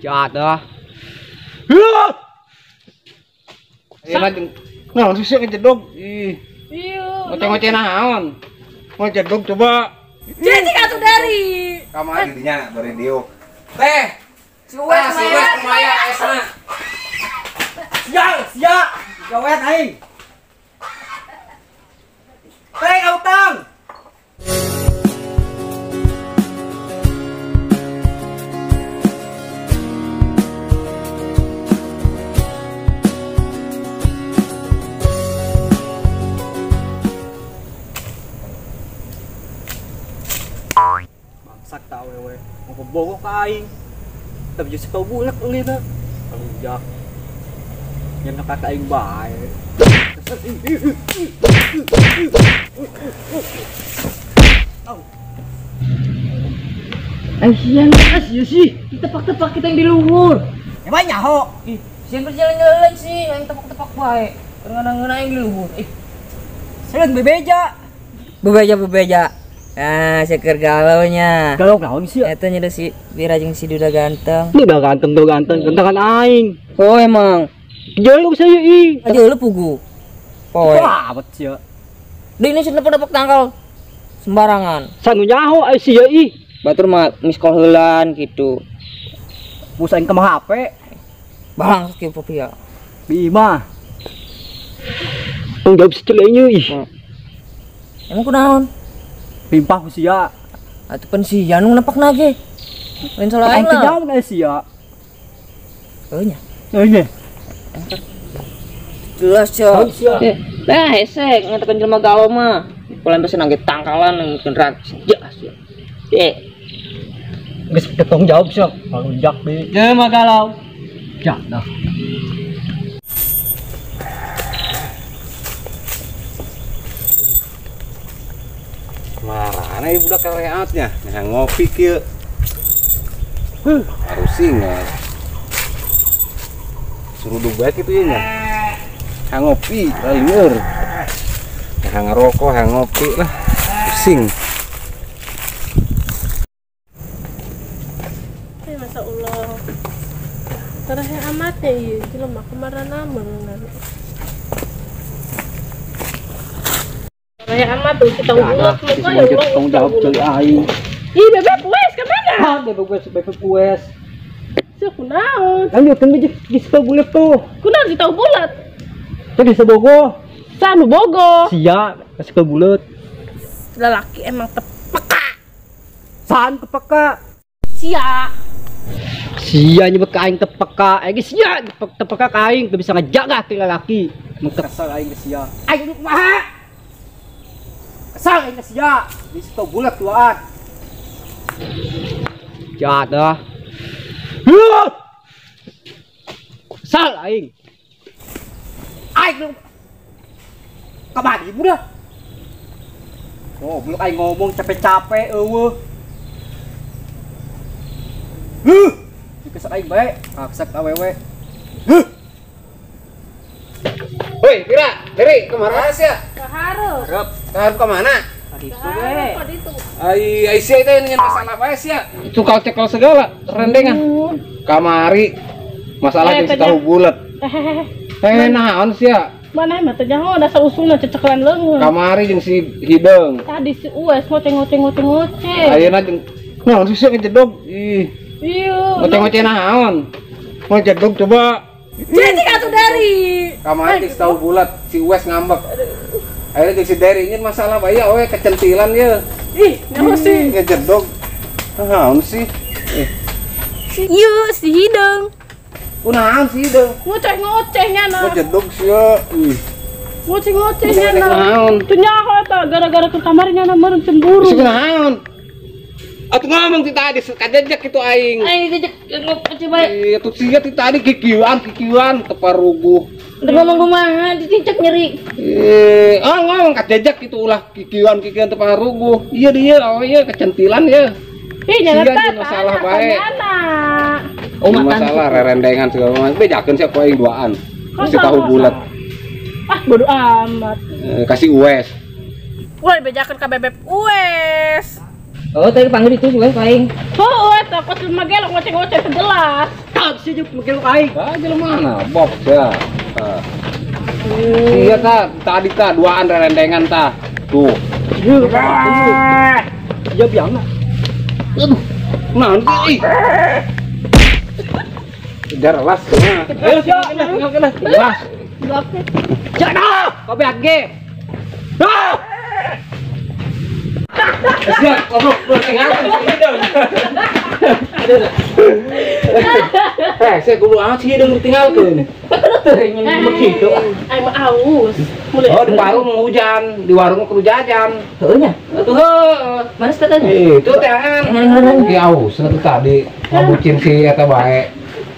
Jahat dah. Nah, sih ngejedog. Ih. Iya. Ngoceh-ngoceh naon? Ngejedog coba. Jadi atuh dari. Kamari dinya bari diuk. Teh. Si Uwes kumaha esna? Sia, sia. Gawean aing. Teh utang. Bangsak ta awewe, mau bogo ka aing. Tapi jeung tau bulat ulina. Kalunjak. Yang nakata aing bae. Ay, siang sia sih, ditepak-tepak kita yang di luhur. Emang nyaho? Ih, siang berjalan-jalan sih, yang tepak-tepak bae. Ngeunah-ngeunah yang di luhur. Ih. Seuleun bebeja. Bebeja. Ah, seker galaunya. Galau naon sih? Eta nya si Bira jeung si Duda ganteng. Duda ganteng, tuh ganteng, gentengan aing. Oh, emang. Jeluk saya ih. Jeluk pugu. Poe. Wah, amat sia. Di ini sudah dapat tangkal sembarangan. Sanu nyaho ai sia ih. Batur mah miskol heulan gitu. Pulsa aing kumaha HP. Balang kieu popia. Bi mah. Tong jawab secelenya ih. Emang kunaon? Pimpah ku sia. Atuh pan sia nu nepak nage. Lain salah aing lah. Aing teh jauh na sia. Heuh nya. Heuh nya. Jelas ya. Nah, hese ngatakan jelema galau mah. Pulang pesen nangge tangkalan ngeukeun jelas ya. Geus tong jawab sia. Palunjak deui. Jelema galau. Ya dah. Marana ieu budak kareatnya, nah ngopi kieu. Harusing suruh bae kitu ieu nya. Hang ngopi, lieur. Hang ngerokok, hang ngopi lah. Pusing. Eh, masa Allah. Terakhir amatnya ieu jelema kamarana meunang. Terakhir amat tuh kita ulat muka ya Allah. Tong jawab ceuli aing. Ih, bebek wes ka mana? Hah, bebek wes. Sia kunaon? Lanjutkeun di tahu bulat tuh. Kunaon di tahu bulat? Tadi sebogo. Sanu bogo. Sia, kasih ke bulat. Lelaki emang tepeka. San tepeka. Sia. Sia nyebut ka aing tepeka. Eh sia tepeka ka aing teu bisa ngejaga ti lelaki. Mengkesal aing ke sia. Aing kumaha? Kesal aing ke sia. Di situ bulat tuaan. Jahat dah. Kesal aing. Aing kamari budak. Goblok aing ngomong capek-capek eueuh. Huh. Dikesak aing bae, kaksak awewe. Huh. Woi, Bira, Deri, kemana sia? Ka hareup. Hareup ka mana? Ka ditu we. Ai, ai sia teh nyen masalah bae sia. Tukal cekel segala, rendengan. Kamari masalah jeung si tahu bulat. Naon sia? Mana mah teh nyaho da sausulna cecekelan leungeun. Kamari jeung si Hideung. Tadi si Uwes ngoceh-ngoceh. Ayeuna jeung naon sih ngejedog? Ih. Iya. Ngoceh-ngoceh naon? Ngejedog coba. Jadi atuh dari. Kamari jeung si tahu bulat, si Uwes ngambek. Ayeuna jeung si Deri nyen masalah bae we kecentilan ye. Ih, nyaho sih ngejedog. Naon sih? Iya, si Hideung. Kunaon sih deh? Ngoceh-ngoceh nya na. Ngejedog sia. Ih. Ngoceh-ngoceh nya na. Teu nyaho eta gara-gara ke kamar nya na meureun cemburu. Sih kunaon? Atuh ngomong ti tadi kajejek kitu aing. Aing jejek ngoceh bae. Ih, atuh sia ti tadi kikieuan teparuguh. Teu ngomong kumaha dicicek nyeri. Eh, ngomong kajejek kitu ulah kikieuan teparuguh. Iya dia, oh iya kecentilan ya. Ih, nya teh masalah bae. Oh, masalah rerendengan segala macam. Bejakeun sia ku aing duaan. Kasih tahu bulat. Ah, bodo amat. Kasih Uwes. Wah, bejakeun ka bebek Uwes. Oh, tadi panggil itu Uwes aing. Oh, Uwes takut mah gelok ngoceh-ngoceh sejelas. Sia, sia jeung mikir aing. Ah, jelema mana? Bok sia. Iya ta, tadi ta duaan rendengan ta. Tuh. Iya biang. Aduh. Naon ih. Kejar las. Ayo sia, kena. Las. Jangan, kau BG. Ah! Sia, goblok, tinggal. Eh, saya kudu amat sih hidung ditinggalkeun. Begitu. Aing mah aus. Oh, di warung hujan, di warung kudu jajan. Heuh nya. Atuh heuh. Mana teh? Itu teh kan. Ki aus atuh tadi ngabucin si eta bae.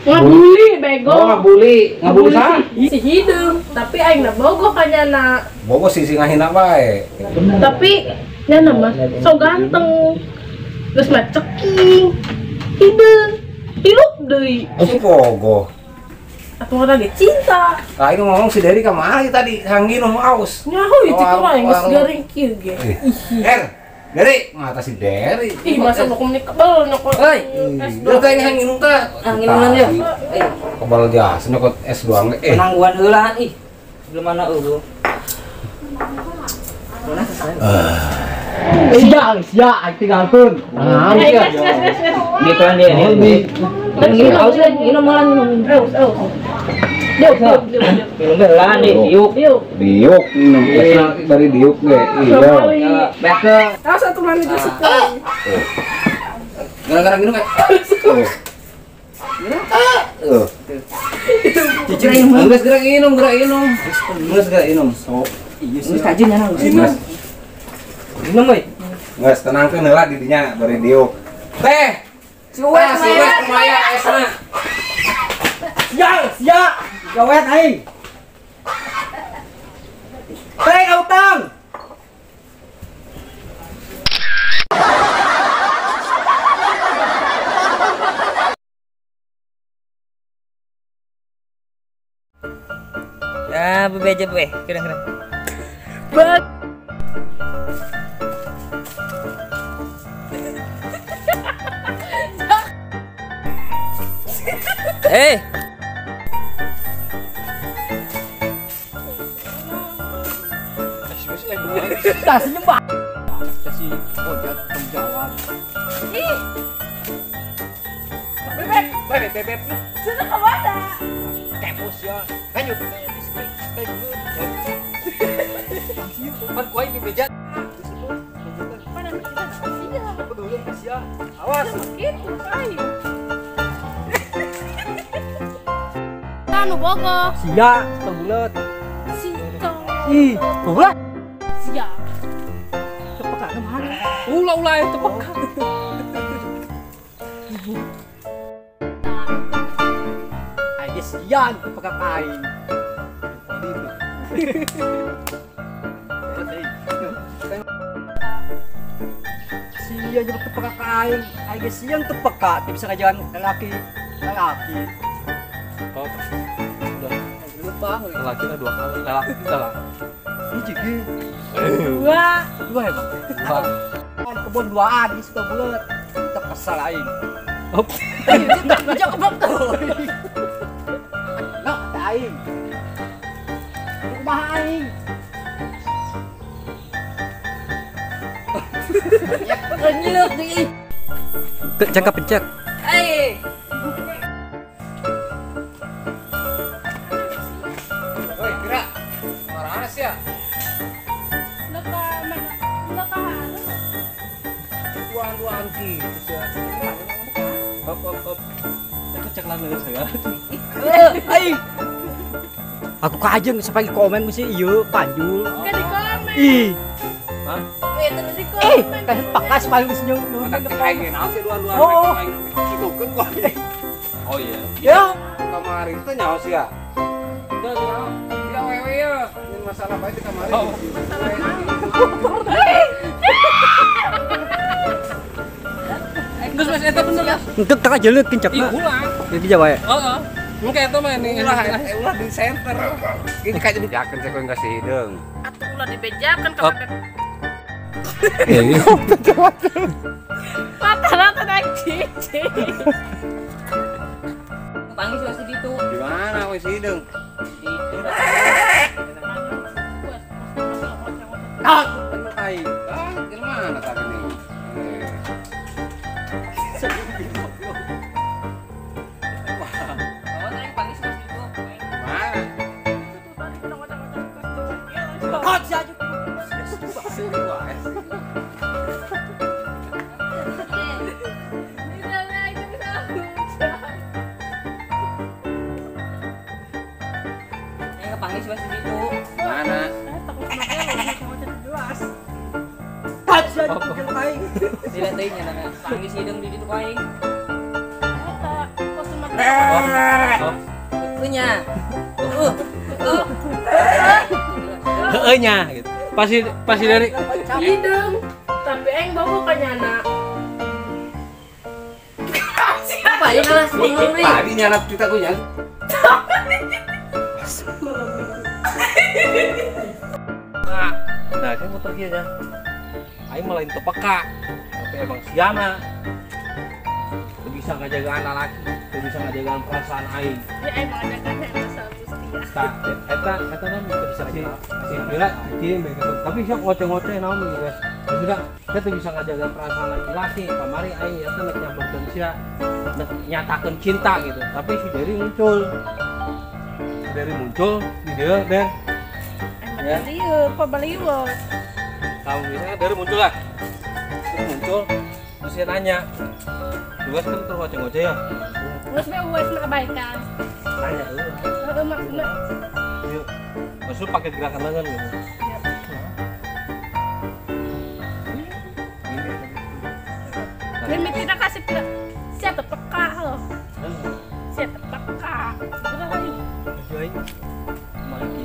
Ngabuli bego. Oh, ngabuli, ngabuli saha? Si hidung, tapi aing na bogoh ka nyana. Bogoh si ngahina bae. Tapi nyana mah so ganteng. Terus mah ceking. Hidung. Hirup deui. Oh, si bogoh. Atuh lagi cinta. Lah ini ngomong si Dery kamari tadi hanggin nu aus. Nyaho ieu cik mah geus garing kieu ge. Er, Dery, ngata si Dery. Ih, masa mau komunik kebel nyokot. Euy, lu teh hang minum teh. Hang minuman ya. Kebal jas nyokot es doang eh. Penangguhan heulaan ih. Belum mana eueuh. Sia, sia, aing tinggalkeun. Nah, sia. Gituan dia. Minum aus lah, minum malah minum. Aus, aus. Diuk, diuk, diuk. Minum heula nih, diuk. Diuk. Diuk minum esna dari diuk ge. Iya. Back ke. Ah, satu mana juga sekali. Gara-gara minum kayak. Tuh. Jujur aing mah. Geus gerak minum, gerak minum. Geus gerak minum. Sok. Iya sih. Geus kajeun nya minum. Minum euy. Geus tenangkeun heula di dinya bari diuk. Teh. Suwe, suwe kumaya esna. Sia, sia. Gawet aing. Teh utang. Ya, bebeja be, keren-keren. Bet. Eh. Tah senyum bah. Kasih ojek tanggung jawab. Ih. Bebek, bebek, bebek. Sudah kemana? Kepos ya. Kan yuk. Pan kuai di meja. Mana kita sia. Peduli sia. Awas. Gitu, ayo. Anu bogoh. Sia, bulat. Sia. Ih, bulat. Sia. Tepek kemana? Ulah-ulah itu tepek. Aing sia tepek aing. Sia jeung tepek aing. Aing sia tepek teu bisa ngajalan lelaki. Lelaki. Oh. Udah. Lupa lelaki lah dua kali. Lelaki salah. Hiji ge. Dua. Dua emang. Dua. Kebun duaan di situ bulat. Kita kesal aing. Hop. Jangan kebab tuh. Nah, aing. Kumaha aing? Kenyeluk deui. Jangka pencet. Eh. Woi, gerak. Marah sih ya? Duaan-duaan gitu sih. Hop hop hop. Aku cek lama saya. Aing. Aku kajeng sampai komen mesti ieu panjul. Enggak di komen. Ih. Hah? Eh, di komen. Teh pakas paling geus nyeung. Aing naon sih duaan-duaan aing kitukeun kok. Oh iya. Ya, kamari teh nyaho sia. Udah nyaho. Dia wewe ya, ini masalah bae di kamari. Masalah naon? Geus wes eta bener lah. Engke tengah jeleuk kencak. Ih, ulah. Jadi jawa ya. Heeh. Engke eta mah ini ulah ulah di center. Ini kayak dibejakeun saya kau kasih hideung. Atuh ulah dibejakeun ka bebek. Iya. Rata-rata naik cici. panggil si hidung. Ah, penuh aing. Ah, gimana tadi nih? Mana? Mana? Tidak teuing nya na panggil si hidung di ditu aing. Heueuh nya. Heueuh. Heueuh nya gitu. Pasti dari hidung. Tapi aing bawa ka nyana. Apa ya lah bingung nih. Tadi nyana cerita ku nya. Nah, saya muter kieu nya. Aing malah teu peka. Tapi emang siana teu bisa ngajagaan lalaki, teu bisa ngajagaan perasaan aing. Ya aing mah ngajagaan masalah Gusti. Tah, eta kan teu bisa ngajagaan. Si gila, tapi siap ngoceh-ngoceh naon gitu guys. Maksudnya, saya teu bisa ngajagaan perasaan laki-laki. Kamari aing eta nek nyamperkeun sia, nek nyatakeun cinta gitu. Tapi si Dery muncul. Si Dery muncul di dieu, Der. Ya. Lieur, pabaliwet. Tahu misalnya Dery muncul lah. Terus muncul, terus dia nanya. Tugas kan terus ngoceh-ngoceh ya. Terus dia uas kebaikan. Nanya lu. Heeh, maksudnya. Iya. Maksudnya pakai gerakan lengan gitu. Iya. Ini tidak kasih tidak. Siapa peka loh. Siapa peka. Terus lagi. Mari.